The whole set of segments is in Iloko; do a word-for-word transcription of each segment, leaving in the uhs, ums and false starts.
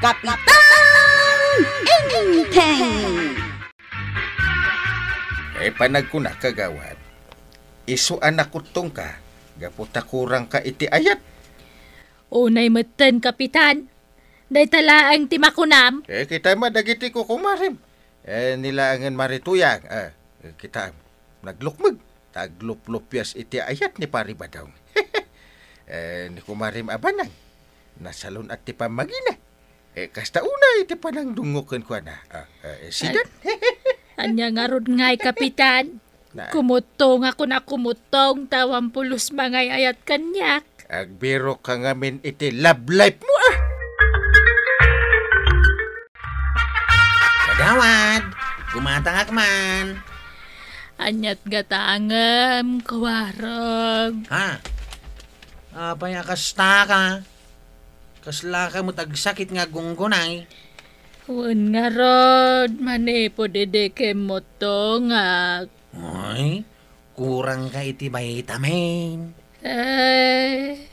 Kapitan Enteng! Eh, panagkunak, kagawad, isu a nakuttongka, gapu ta kurangka iti ayat. Unay metten, Kapitan. Dayta laeng ti makunam. Eh, kitam a dagiti kukumarem. Eh, ni laengen Mari Tuyang. Eh, kitam, naglukmeg. Ta agluplupias iti ayat ni Pari Badong. Eh, ni kumarem a banag. Nasalun-at ti pammagina. Eh, kasta unay ti panangdungngok kenkuana. Ah, eh, sidan? Ania ngarud ngay, Kapitan? Na- Kumuttongakon a kumuttong, ta awan pulos mangay-ayat kaniak. Agbirokka ngamin iti love life mo, ah! Kagawad, kumatangak man. Ania't gatangem, kuarog? Ha? Apay a kasta ka? Kaslaka met agsakit nga aggungunay? Wen ngarud, manipud idi kimmuttongak. Ay, kurangka iti vitamin. Eh,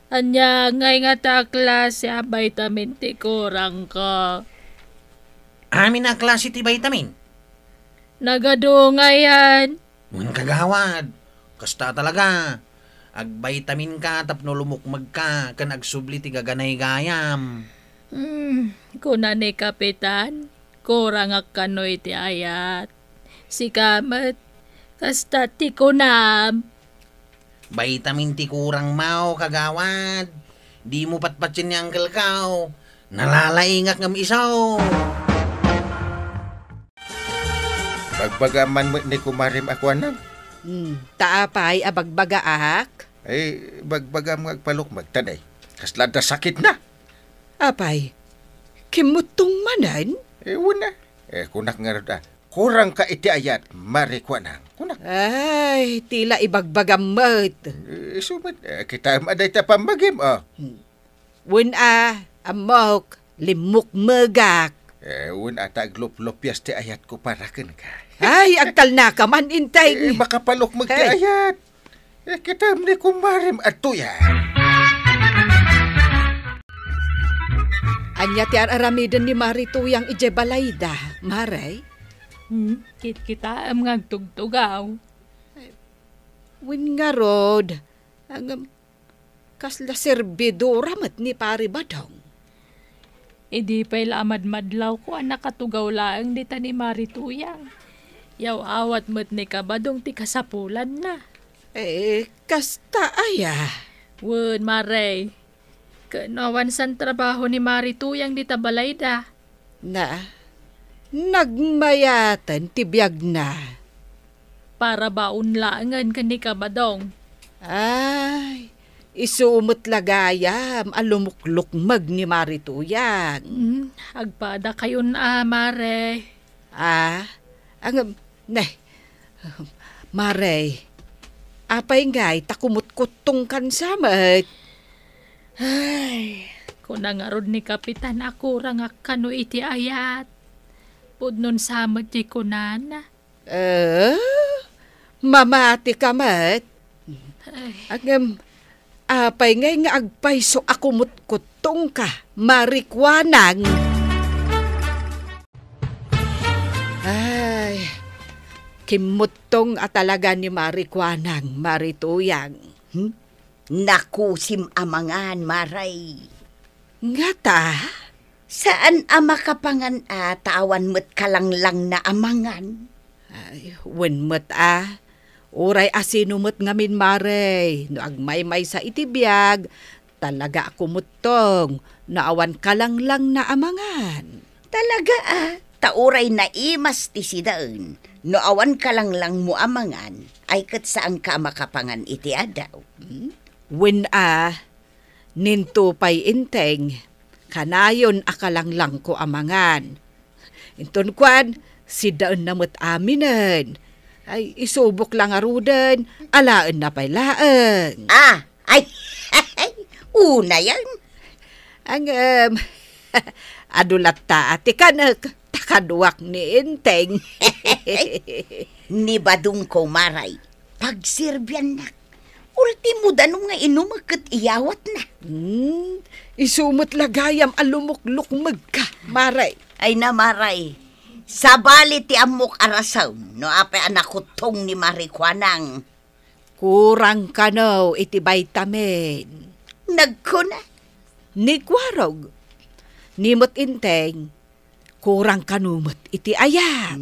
ania ngay ngata a klase a vitamin ti kurangko? Amin a klase ti vitamin? Nagadu ngayen. Wen, kagawad, kasta talaga. Agvitaminka tapno lumukmegka ken agsubli ti gaganaygayam. Hmm, kuna ni Kapitan, kurangak kano iti ayat. Sika met, kasta ti kunam. Vitamin ti kurangmo, kagawad. Dimo patpatien ni Uncle Kao. Nalalaingak ngem isu. Bagbagam man met ni kumarem a kuanam. Hmm, ta apay a bagbagaak? Ay, bagbagam nga agpalukmeg, ta nay, kasla adda sakitna. Apay, kimmuttong manen? Eh, wen a. Eh, kunak ngarud a, kurangka iti ayat, Mari Kuanang. Kunak. Ay, ti la ibagbagam met. Eh, isu met, eh, kitam a dayta pammagim, oh. Hmm. Wen a, ammok, limmukmegak. Eh, wen a ta agluplupias ti ayatko para kenka. Ay, agtalnaka man, Enteng. Eh, makapalukmeg ti ayat. Eh, kitam ni kumarem a Tuyang. Ania ti ar-aramiden ni Mari Tuyang idiay balayda, Mare? Hmm, kitkitaem nga agtugtugaw. Wen ngarud, ngem, kasla serbidora met ni Pari Badong. Idi pay la a madmadlawko a nakatugaw laeng dita ni Mari Tuyang. Yaw-awat met ni Kabadong ti kasapulanna. Eh, kasta aya? Wen, Mare. Ken no awan san trabaho ni Mari Tuyang dita balayda. Na, nagmayaten ti biagna. Para baon laengen ken ni Kabadong. Ay, isu met la gayam a lumuklukmeg ni Mari Tuyang. Hmm, agpadakayon a, Mare. Ah, ang, ne, Mare, apay ngay ta kumutkuttongkan sa met? Ay, kuna ngarud ni Kapitan a kurangak kano iti ayat. Pudnon sa met ti kunana. Eh, mamati ka met? Ay. Ngem, apay ngay nga agpayso a kumutkuttongka, Mari Kuanang? Ay, kimmuttong a talaga ni Mari Kuanang, Mari Tuyang. Hmm? Nakusim a mangan, Mare. Ngata? Saan a makapangan a ta awan met kalanglangna a mangan? Ay, wen met a. Uray a sino met ngamin, Mare, no agmaymaysa iti biag, talaga a kumuttong no awan kalanglangna a mangan. Talaga a, ta uray naimas ti sidaen, no awan kalanglangmo a mangan, ay ket saanka a makapangan iti adaw. Hmm? Wen a, ninto pay Enteng, kanayon a kalanglangko a mangan. Inton kuan, sidaenna met aminen. Ay, isubok la ngaruden, alaenna pay laeng. Ah, ay, unayen. Ngem, adu latta a ti kanek, ta kaduak ni Enteng. Ni Badongko, Mare, pagserbiannak. Ultimo danum nga inumek ket iyawatna. Hmm, isu met la gayam a lumuklukmegka, Mare. Ay na, Mare. Sabali ti ammok a rason no apay a nakuttong ni Mare Kuanang. Kurang kano iti vitamin. Nagkuna? Ni Kuarog. Ni met Inteng. Kurang kano met iti ayat.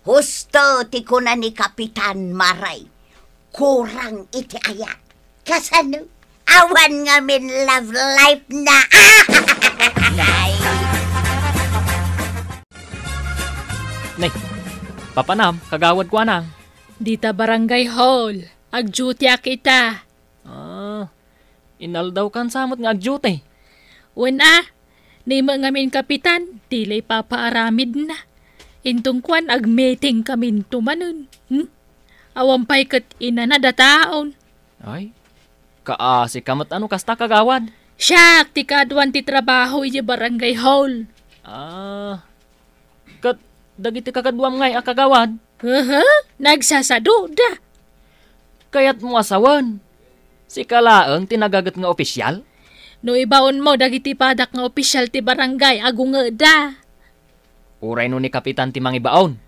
Husto ti kuna ni Kapitan, Mare. Kurang iti ayat. Kasano? Awan ngamin love life na. Ay. Nay, papanam, Kagawad Kuanang. Dita barangay hall. Agduty a kita. Ah, inaldaw kan sa met nga agduty. Wen a, ni met ngamin kapitan, ti lay papaaramidna. Inton kuan, agmeeting kaminto manen. Hmm? Awan pay ket inanad a taon. Ay, kaasi ka met ano kasta, Kagawad? Siak ti kaaduan ti trabaho idiay barangay hall. Ah, ket dagiti kakaduam ngay a kagawad? Aha, nagsasaduda. Kayatmo a sawen, sika laeng ti nagaget nga opisyal? No ibaonmo dagiti padak nga opisyal ti barangay, agungeda. Uray no ni Kapitan ti mangibaon?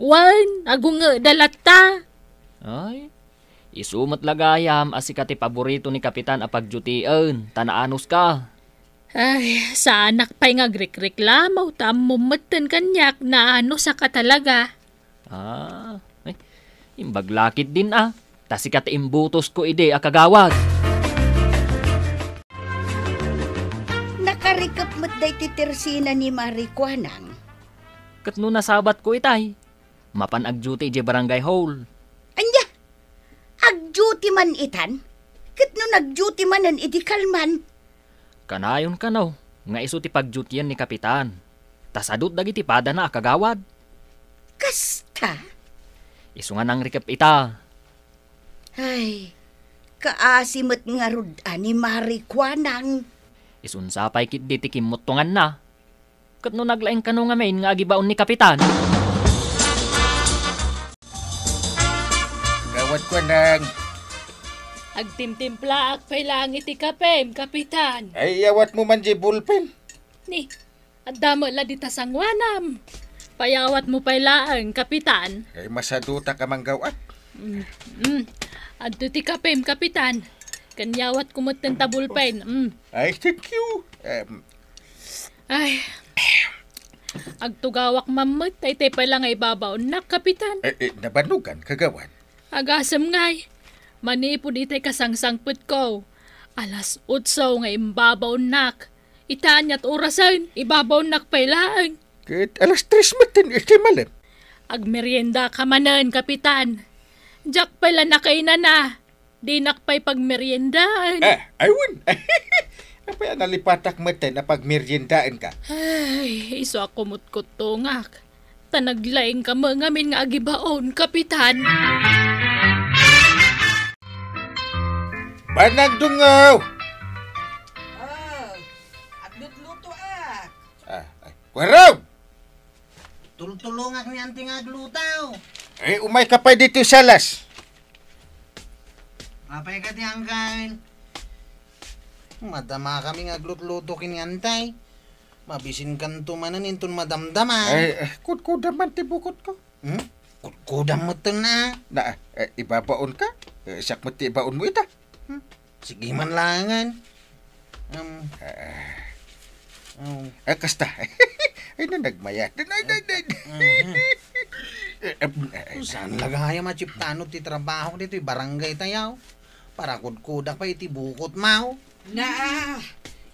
Wen, agungeda latta. Ay, isu met la gayam a sika ti paborito ni Kapitan a pagdutien, ta naanos ka. Ay, saanak pay nga agrikreklamo, ta ammom metten kaniak, naanosaka talaga. Ah, ay, imbag la ketdin a, ta sika ti imbutosko idi a kagawad. Nakarikep met daytoy tersina ni Mare Kuanang. Ket no nasabatko itay, mapan agduty idiay barangay hall. Ania? Agduty man itan? Ket no nagduty manen idi kalman? Kanayon kano nga isu ti pagdutyen ni Kapitan, ta sadut dagiti padana a kagawad. Kasta? Isu nga nangrikep ita. Ay, kaasi met ngarud a ni Mare Kuanang. Isunsa pay ketdi ti kimmuttonganna. Ket no naglaing kano ngamin nga agibaon ni Kapitan? Gawad ko, Nang. Agtimtimplaak pay laeng iti kapem, Kapitan. Ay, iyawatmo man diay bulpen. Ni, adda met la dita sanguanam. Payawatmo pay laeng, Kapitan. Ay, masadutak a manggaw-at. Mm, mm. Adto ti kapem, Kapitan. Ken iyawatko met ta bulpen. Mm. Ay, thank you. Em, Ay, agtugawak man met, daytoy pay la nga ibabaonnak, Kapitan. Eh, eh, nabannogan, kagawad. Agasem ngay, manipud itay kasangsangpetko, alas otso nga imbabaonnak. Ita aniat orasen, ibabaonnak pay laeng. Ket alas tres metten iti malem. Agmeriendaka manen, Kapitan. Diak pay la nakainana. Dinak pay pagmeriendaen. Eh, ay wen. Apay a nalipatak metten a pagmeriendaenka? Ay, isu a kumutkutongak. Ta naglaingka met ngamin nga agibaon, Kapitan. Banag dungaw! Ah, aglutlutoak. Ah, ay. Kuarog! Tultulongak ni Auntie nga agluto. Eh, umayka pay ditoy salas. Apay kadi, Uncle? Madama kami nga aglutluto ken ni Auntie. Mabisinkanto manen inton madamdama. Eh, eh, kudkudam man ti bukotko. Hmm? Kudkudam metten a. Na, eh, ibabaonka? Eh, siak met ti ibaonmo ita. Hmm? Sige man laengen. Um, Ah, um, ah, kasta. Ay, na nagmayat. Ay, ay, ay, ay. Mhm. Eh, em, ay, Saan la gayam a chiptano ti trabaho ditoy barangay tayo? Para kudkudak pay iti bukotmo. Na,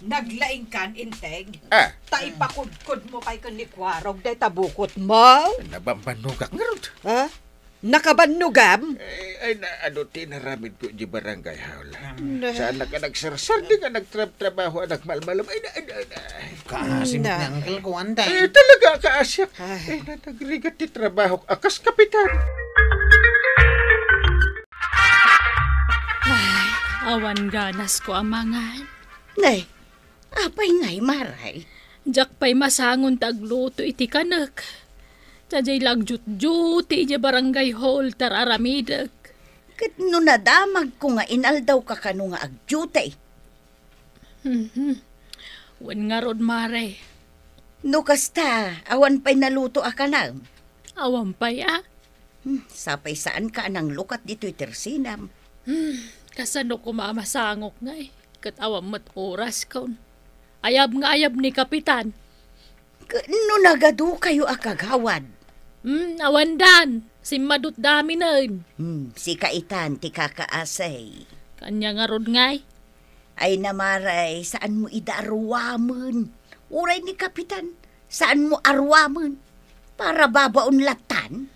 naglaingkan, Inteng. Ah. Ta ipakudkodmo pay ken ni Kuarog dayta bukotmo. Nabambannogak ngarud. Ha? Nakabannogam? Eh, ay, na, ano ti naramid ko di barangay hall? Na. Saan na ka nagsarsar, di ka nagtrab-trabaho, anak malmalam? Ay, na, ay, na, ay, na. Kaasi met ni Uncle ko, Antay. Eh, talaga, kaasyak. Ay. Eh, na, nagrigat ti trabaho, akas kapitan. Ay, awan ganas ko a mangan. Nay, apay ngay, Maray? Diak pay masangon ta agluto iti kanek. Sadiay la agjutjut ti idiay barangay hall ta ar-aramidek. Ket no nadamagko nga inaldawka kano nga agdiute? Mhm. Wen ngarud, Mare. No kasta, awan pay naluto a kanam? Awan pay a. Hmm, sapay saanka a nanglukat ditoy tersenam. Hmm, kasano koma a masangok ngay? Ket awan met oraskon. Ayab nga ayab ni Kapitan. Ket no nagadukayo a kagawad? Hmm, awandan. Simmadutdaminen. Hmm, sika itan ti kakaasay. Kanya ngarud ngay? Ay na, Mare, saanmo ida a ruamen. Uray ni Kapitan, saanmo a ruamen. Para babaon lattan.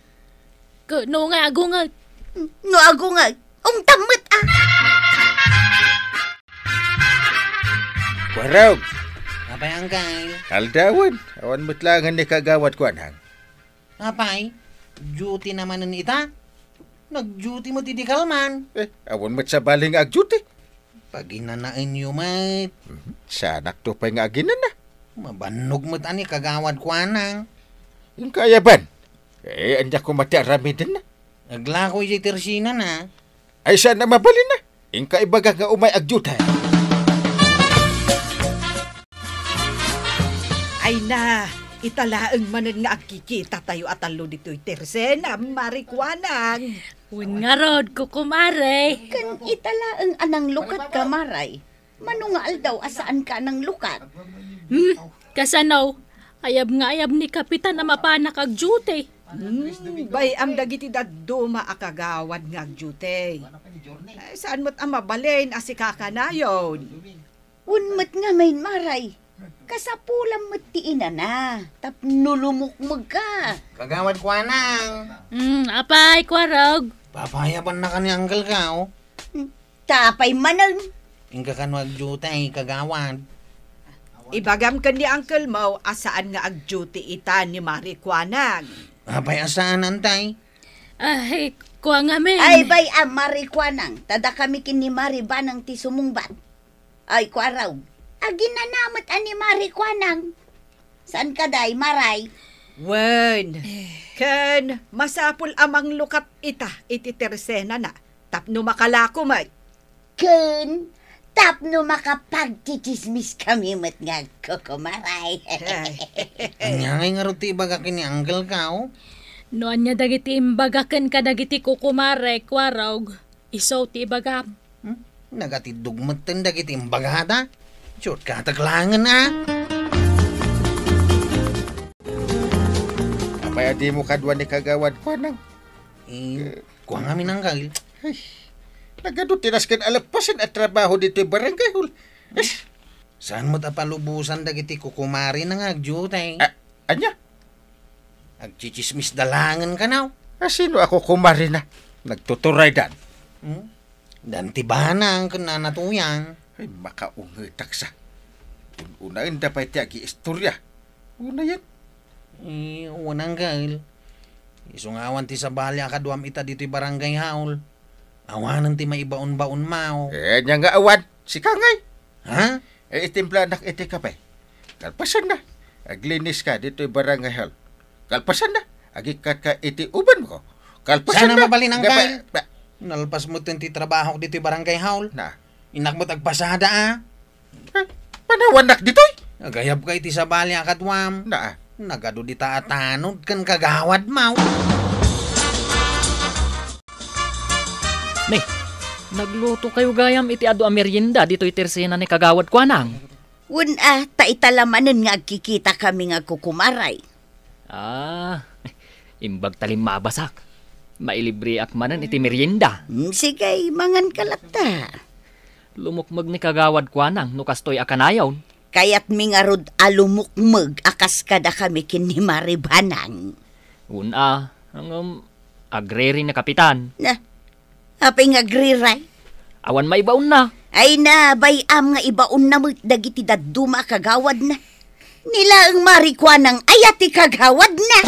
Ket no nga agunget? No agunget, ungtam met a. Kwarog! Apay, Angkal? Aldawen, awan met laengen ni Kagawad Kuanang. Apay, duty na manen ita? Nag-duty met idi kalman. Eh, awan met sabali nga ag-duty. Paginanaenyo met. Mhm. Saanakto pay nga aginana. Mabannog met a ni Kagawad Kuanang. Inka ayaban. Eh, ania koma ti aramidenna? Aglako idiay tersenana. Ay, saan a mabalin na? Inka ibagak nga umay ag-duty. Ay na, ita laeng manen nga agkikitatayo a tallo ditoy tersenam, Mare Kuanang. Wen ngarud, kukumare. Ken ita laeng a nanglukatka, Mare. Mano nga aldaw a saanka a nanglukat? Hmm, kasano? Ayab nga ayab ni Kapitan a mapanak ag-duty. Hmm, bay-am dagiti dadduma a kagawad nga ag-duty. Ay, saan met a mabalin a sika kanayon? Wen met ngamin, Mare. Kasapulam met ti inana, tapno lumukmegka. Kagawad Kuanang. Hmm, apay, Kwarog? Papayabanna ken ni Uncle-ko. Hmm, ta apay manen? Inka kano ag-duty, Kagawad. Ibagam ken ni uncle-mo a saan nga ag-duty ita ni Mare Kuanang. Apay a saan, Antay? Ay, kua ngamin. Ay, bay-am, Mare Kuanang, ta dakami ken ni Mare Banang ti sumungbat. Ay, Kwarog, aginana met a ni Mare Kuanang. Saan ka, day, Mare? Wen, ken masapul a manglukat ita iti tersenana tapno makalako met. Ken tapno makapagtsitsismis kami met nga agkukumare. Ay. Ania ngay ngarud ti ibaga ken ni uncle-ko? No ania dagiti imbaga ken kadagiti kukumare, Kwarog, isu ti ibagam. Hmm? Nagatiddog metten dagiti imbagada. Shortcut-ak laengen a. Apay a dimo kadua ni Kagawad Kuanang? Eh, kua ngamin, Uncle. Ay, nagadu ti nasken a leppasen a trabaho ditoy barangay hall. Ish! Saan met a palubosan dagiti kukumarena nga ag-duty? A-, ania? Agtsitsismisda laengen kano. A sino a kukumarena? Nagtuturaydan. Hmm? Dan ti Banang ken Nana Tuyang. Ay, makaungetak sa. Un-unaenda pay ti agiistorya. Unayen. Eh, wen, Uncle. Isu nga awan ti sabali a kaduam ita ditoy barangay hall. Awanen ti maibaon-baonmo. Eh, ania nga awan? Sika ngay. Ha? Eh, itimplanak iti kape. Kalpasanna, agliniska ditoy barangay hall. Kalpasanna, agikkatka iti ubanko. Kalpasanna, sana mabalin, Uncle. Gapa-, ba- Nalpas metten ti trabahok ditoy barangay hall. Na. Innak met agpasada a. Eh, panawannak ditoy? Agayabka iti sabali a kaduam. Na. Nagadu dita a tanod ken kagawadmo. Ne, naglutokayo gayam iti adu a merienda ditoy tersena ni Kagawad Kuanang? Wen a, ta ita la manen nga agkikitakami nga kukumare. Ah, imbag ta limmabasak. Mailibreak manen iti merienda. Hmm, sige, manganka latta. Lumukmeg ni Kagawad Kuanang no kastoy a kanayon. Kayatmi ngarud a lumukmeg a kas kadakami ken ni Mare Banang. Wen a, ngem agriri ni Kapitan. Na, apay nga agriri? Awan maibaonna. Ay na, bay-am nga ibaonna met dagiti dadduma a kagawadna. Ni laeng Mare Kuanang aya ti kagawadna.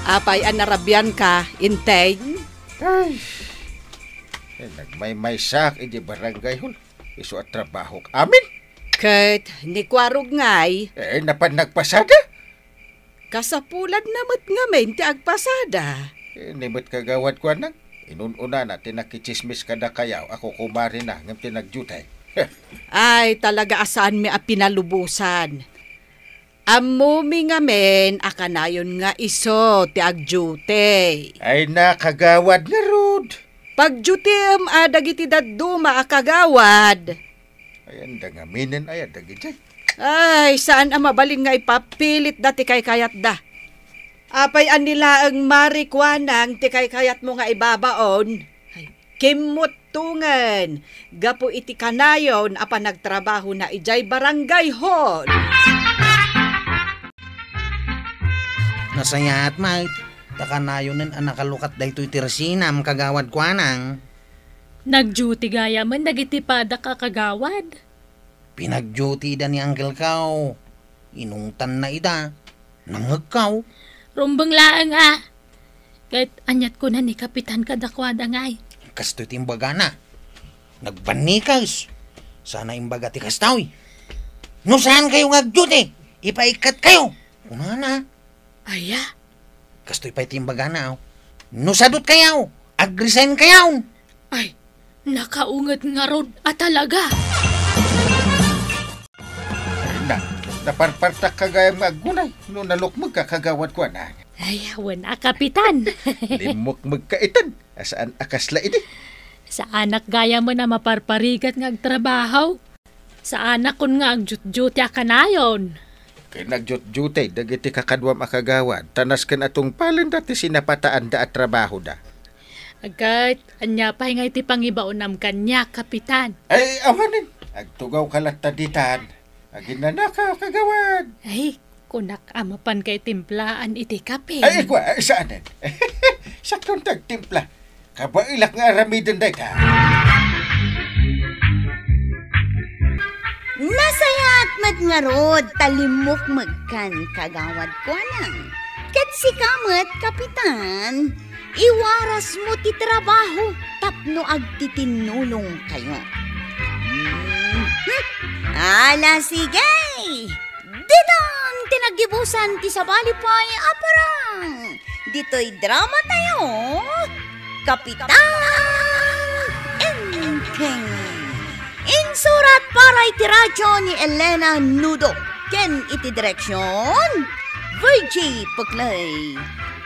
Apay a narabianka, Inteng? Ay, eh, nagmaymaysaak iti barangay hall. Isu a trabahok amin. Ket ni Kuarog ngay? Eh, napan nagpasada. Ta sapulanna met ngamin ti agpasada. Eh, ni met kagawad kuanang, inun-unana ti nakitsismis kadakayaw a kukumarina ngem ti nagdiute. Ay, talaga a saanmi a pinalubosan. Ammomi ngamin a kanayon nga isu ti agdiute. Ay na, kagawad ngarud. Pagdiutiem a dagiti dadduma a kagawad. Ay, anda ngaminen aya dagiti? Ay, saan a mabalin nga ipapilitda ti kaykayatda. Apay a ni laeng Mari kuanang ti kaykayatmo nga ibabaon? Ay, kimmuttongen gapu iti kanayon a panagtrabahona idiay barangay hall. Nasayaat met, ta kanayonen a nakalukat daytoy ti resinam, kagawad kuanang. Nagdiute gayamen dagiti padak a kagawad. Pinagdiuteda ni Uncle Kao. Inungtanna ida. Nangngegkaw. Rumbeng laeng a. Ket aniat kuna ni Kapitan kadakuada ngay? Kastoy ti imbagana. Nagbannikes. Sana imbaga ti kastoy. No saan kayo nga agdiute, ipaikkat kayo. Kunana. Aya? Kastoy pay ti imbagana, aw. No sadut kayaw, agresign kayaw. Ay, nakaunget ngarud a talaga. Na, naparpartak ka gayam nga aggunay no nalukmeg ka kagawad kuana. Ay, awan a, Kapitan. Limmukmeg ka itan, a saan a kasla idi. Saanak gayamen a maparparigat nga agtrabaho. Saanakon nga agdiutdiute a kanayon. Ken agdiutdiute dagiti kakaduam a kagawad, ta nasken a tungpalenda ti sinapataanda a trabahoda. Agayt, ania pay nga iti pangibaonam kaniak, Kapitan? Ay, awanen. Agtugaw ka latta ditan. Aginnanaka, kagawad. Ay, kunak a mapanka itimplaan iti kape. Ay, kua, saanen. Sakton ti agtimpla. Kabaelak nga aramiden dayta. Nasayaat met ngarud ta limmukmegkan, kagawad kuanang. Ket sika met, Kapitan, iwarasmo ti trabaho tapno agtitinnulongkayo. Mhm. Ala, sige! Ditan ti naggibusan ti sabali pay a parang. Ditoy drama tayo, Kapitan Enteng. Insurat para iti radyo ni Elena Nudo ken iti direksyon, Virgie Puclay.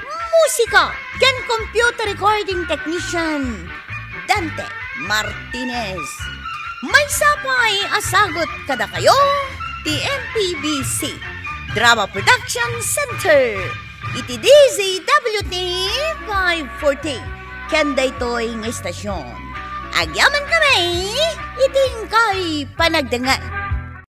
Musika ken computer recording technician, Dante Martinez. Maysa pay a sagut kadakayo ti M P B C Drama Production Center iti D Z W T five forty ken daytoy nga istasyon. Agyamankami iti inkay panagdengngeg.